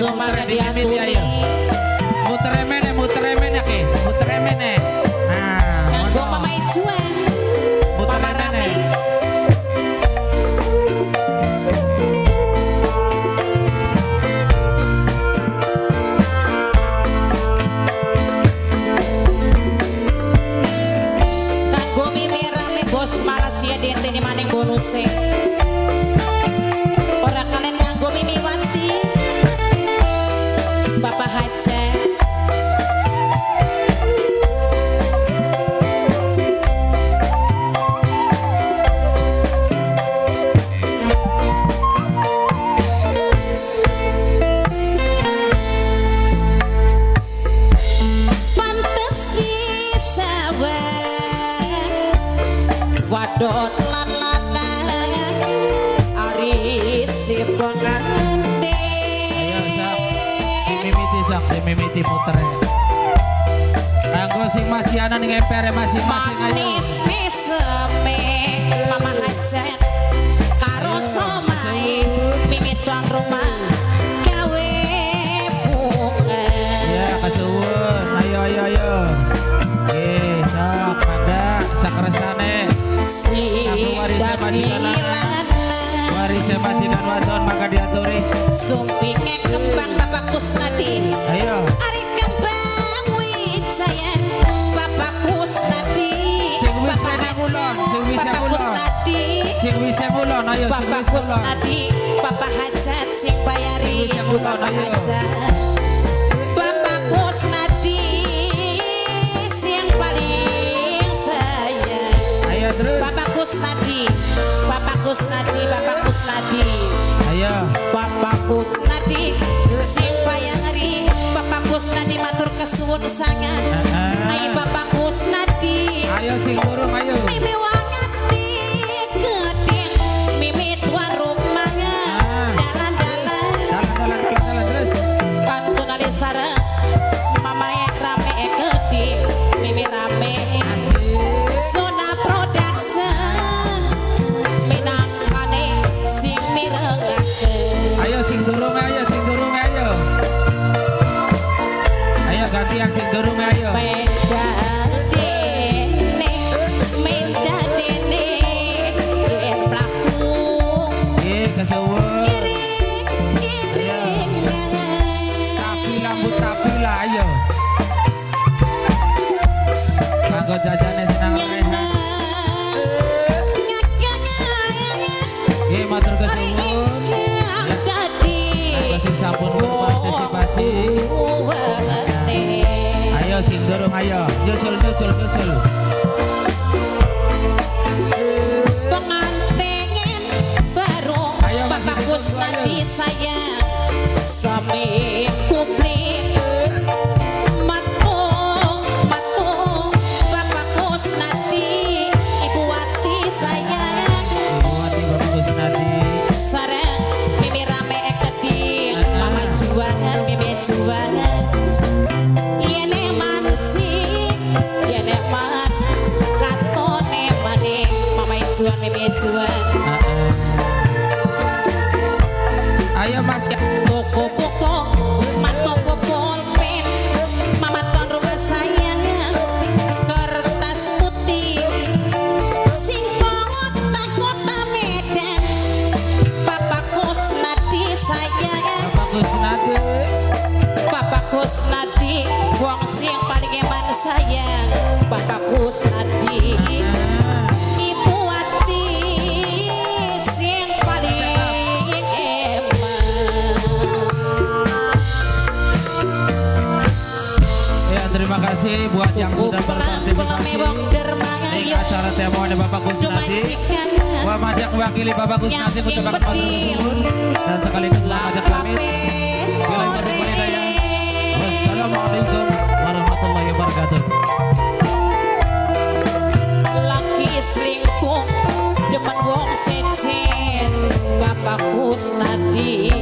Sumangga muter dimimiti diaturi. Ayo. Muter mene, muter mene ke, muter mene. Nah, Kanggo ngono. Mama Ijuan, Muter Mama mene. Rame. Kanggo Mimi Rame bos Malaysia dienteni maning bonuse. Ora kalen kanggo Mimi Wati, Bapak Hajat. Pantes disawang wadon lan lanang ari si pengantin. Ayo sok. Dimimiti sok, dimimiti muter. Kanggo sing masianan ning MPR masing-masing ayo. Manis meseme Mama Hajat karo somai mimi tuan rumah gawe bunga. Ya, kasuwun. Ayo ayo ayo. Eh, sok mangga sakresane. Si Warise dadi majikan lanang. Warise majikan wadon mangga diaturi. Sumpinge kembang Bapak Kusnadi. Ayo. Ari kembang Wijaya Bapak Kusnadi. Sing wis Bapak rene kulon, Hajat sing wis Bapak kulon. Kusnadi. Sing wis kulon ayo sing Bapak wis kulon. Kusnadi Bapak Hajat sing bayari Sing wis kulon, Bapak ayo. Hajat Bapak Kusnadi sing paling sayang. Ayo terus. Bapak Kusnadi, Bapak Kusnadi, Bapak Kusnadi. Ayo. Bapak Kusnadi sing bayari. Bapak Kusnadi matur kesuwun sangat. Ayo Bapak Kusnadi. Ayo sing durung ayo. Mimi wangati gedeng mimi tuan rumah dalan-dalan. Dalan dalan dalan dalan terus. Pantun ali sareng mama yang rame kedip mimi rame. Zona Production minangkane sing mirengaken. Ayo sing durung ayo sing durung ayo. Ayo gantian sing durung ayo. Menda dene, menda dene, yen mlaku Eh, kesuwun. iring iringan. Tapi lambut tapi lah ayo. Kanggo jajane senang rehat. Nggih matur kesuwun. Kanggo sing sampun berpartisipasi. Ayo sing durung ayo. Nyusul nyusul nyusul. Pengantin baru. Ayo, Mas, Bapak ditunggu, Kusnadi ayo. Sayang sami kuplit matung matung Bapak Kusnadi Ibu Wati sayang. Ibu Wati Bapak Kusnadi. Sareng mimi rame ekeding Mama juan mimi juan yene mansi yene man katone maning Mama juan mimi juan. Heeh. Ayo Mas. Toko buku matoko pulpen Mama tuan rumah sayang kertas putih sing kota kota Medan Bapak Kusnadi sayang. Bapak Kusnadi. Bapak Kusnadi wong sing paling eman sayang Bapak Kusnadi. Ibu Wati sing paling eman. Ya, terima kasih buat yang sudah berpartisipasi di acara temuan Bapak Kusnadi. Gua majak mewakili Bapak Kusnadi mengucapkan matur nuwun dan sekaligus mengajak pamit. Wassalamualaikum warahmatullahi wabarakatuh. Laki selingkuh demen wong sejen Bapak Kusnadi.